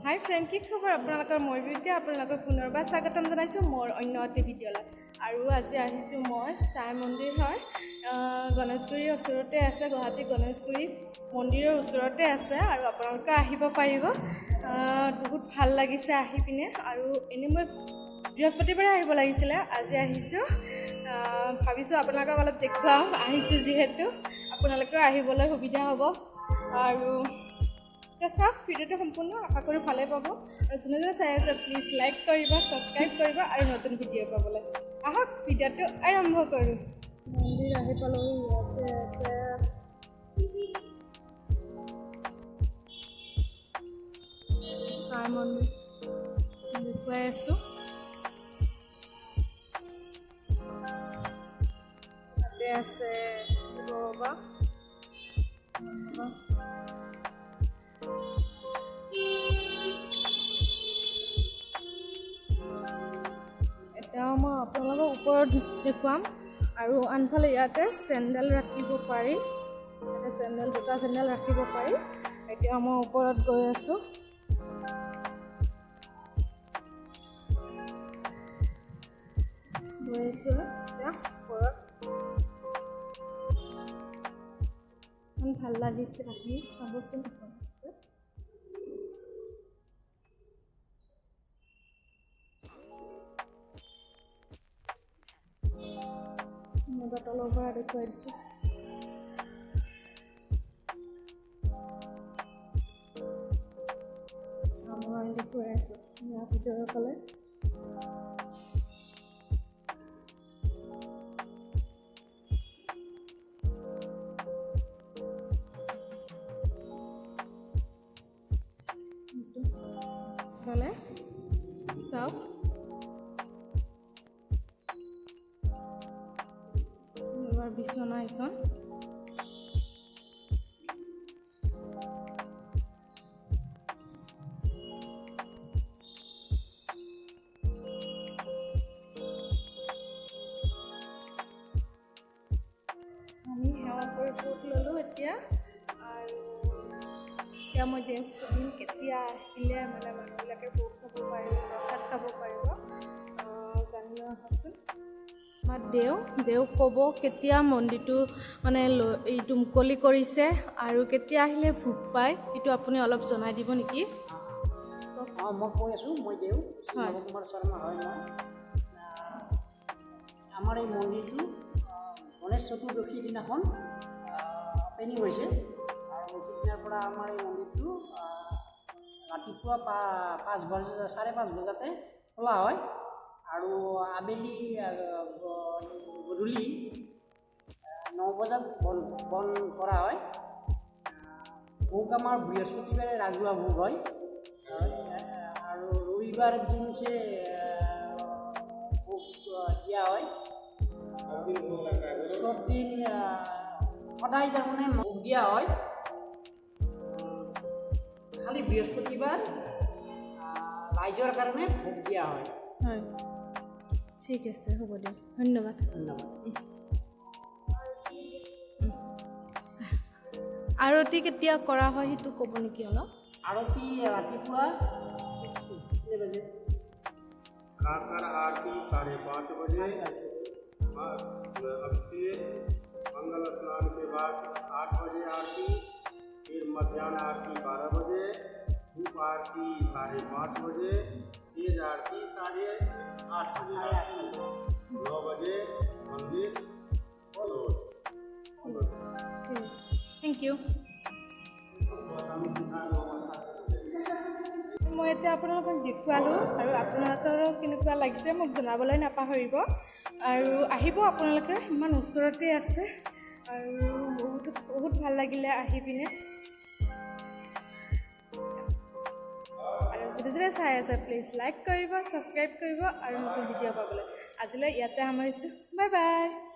হাই friend, কি খবৰ আপোনালোকৰ? মই বিদ্যা, আপোনালোকক পুনৰবাৰ স্বাগতম জনাইছোঁ মোৰ অন্য এটি ভিডিঅ'লৈ। আৰু আজি আহিছোঁ মই সাই মন্দিৰ হয়, গণেশগুৰিৰ ওচৰতে আছে, গুৱাহাটী গণেশগুৰি মন্দিৰৰ ওচৰতে আছে আৰু আপোনালোকে আহিব পাৰিব। বহুত ভাল লাগিছে আহি পিনে। আৰু এনেই মই বৃহস্পতিবাৰে আহিব লাগিছিলে, আজি আহিছোঁ। ভাবিছোঁ আপোনালোকক অলপ দেখুৱাওঁ, আহিছোঁ যিহেতু আপোনালোকেও আহিবলৈ সুবিধা হ'ব। আৰু এতিয়া চাওক ভিডিঅ'টো সম্পূৰ্ণ, আশা কৰোঁ ভালে পাব। আৰু যোনে যোনে চাই আছে, প্লিজ লাইক কৰিব, ছাবস্ক্ৰাইব কৰিব আৰু নতুন ভিডিঅ' পাবলৈ আহক ভিডিঅ'টো আৰম্ভ কৰোঁ। মন্দিৰ আহি পালোঁ, ইয়াতে আছে সাই মন্দিৰ, দেখুৱাই আছোঁ। ইয়াতে আছে শিৱ বাবা। এতিয়া মই আপোনালোকক ওপৰত দেখুৱাম। আৰু আনফালে ইয়াতে চেণ্ডেল ৰাখিব পাৰি, ইয়াতে চেণ্ডেল, জোতা চেণ্ডেল ৰাখিব পাৰি। এতিয়া মই ওপৰত গৈ আছোঁ, গৈ আছোঁ এতিয়া ওপৰত। ইমান ভাল লাগিছে আহি, চাবচোন আপোনালোকে। মই এবাৰ তলৰ পৰা দেখুৱাই দিছোঁ। মই দেখুৱাই আছোঁ ইয়াৰ ভিতৰৰ ফালে। ফালে চাওক, এবাৰ বিচনা এখন। আমি সেৱা কৰি ভোগ ল'লোঁ এতিয়া। আৰু এতিয়া মই দেউক সুধিম, কেতিয়া আহিলে মানে মানুহবিলাকে ভোগ খাব পাৰিব, প্ৰসাদ খাব পাৰিব, জানি লওঁ আহকচোন। আমাৰ দেউ ক'ব কেতিয়া মন্দিৰটো মানে এইটো মুকলি কৰিছে আৰু কেতিয়া আহিলে ভোগ পায়, সেইটো আপুনি অলপ জনাই দিব নেকি? অঁ, মই কৈ আছোঁ। মই দেউ শ্ৰী নৱকুমাৰ শৰ্মা হয় মই। আমাৰ এই মন্দিৰটো গণেশ চতুৰ্দশীৰ দিনাখন অ'পেনিং হৈছে আৰু সিদিনাৰ পৰা আমাৰ এই মন্দিৰটো ৰাতিপুৱা 5 বজা, 5:30 বজাতে খোলা হয় আৰু আবেলি গধূলি 9 বজাত বন্ধ কৰা হয়। ভোগ আমাৰ বৃহস্পতিবাৰে ৰাজহুৱা ভোগ হয় আৰু ৰবিবাৰ দিনছে ভোগ দিয়া হয়। চব দিন সদায় তাৰমানে ভোগ দিয়া হয়, খালি বৃহস্পতিবাৰ ৰাইজৰ কাৰণে ভোগ দিয়া হয়। হয়, ঠিক আছে, হ'ব দিয়ক, ধন্যবাদ। ধন্যবাদ। আৰতি কেতিয়া কৰা হয় সেইটো ক'ব নেকি অলপ? আৰতি ৰাতিপুৱা কেই বাজে? काकर आरती 5:30 बजे, अभिषेक मंगल स्नान के बाद 8 बजे आरती, फिर मध्यान्ह आरती 12 बजे, धूप आरती 5:30 बजे, सेज आरती 8:30 बजे, 8:30 बजे। 9 बजे मंदिर क्लोज। Thank you. মই এতিয়া আপোনালোকক দেখুৱালোঁ আৰু আপোনালোকৰো কেনেকুৱা লাগিছে মোক জনাবলৈ নাপাহৰিব। আৰু আহিব আপোনালোকে, ইমান ওচৰতে আছে আৰু বহুত বহুত ভাল লাগিলে আহি পিনে। আৰু যোনে যোনে চাই আছে, প্লিজ লাইক কৰিব, ছাবস্ক্ৰাইব কৰিব আৰু নতুন ভিডিঅ' পাবলৈ আজিলৈ ইয়াতে সামৰিছোঁ। Bye bye.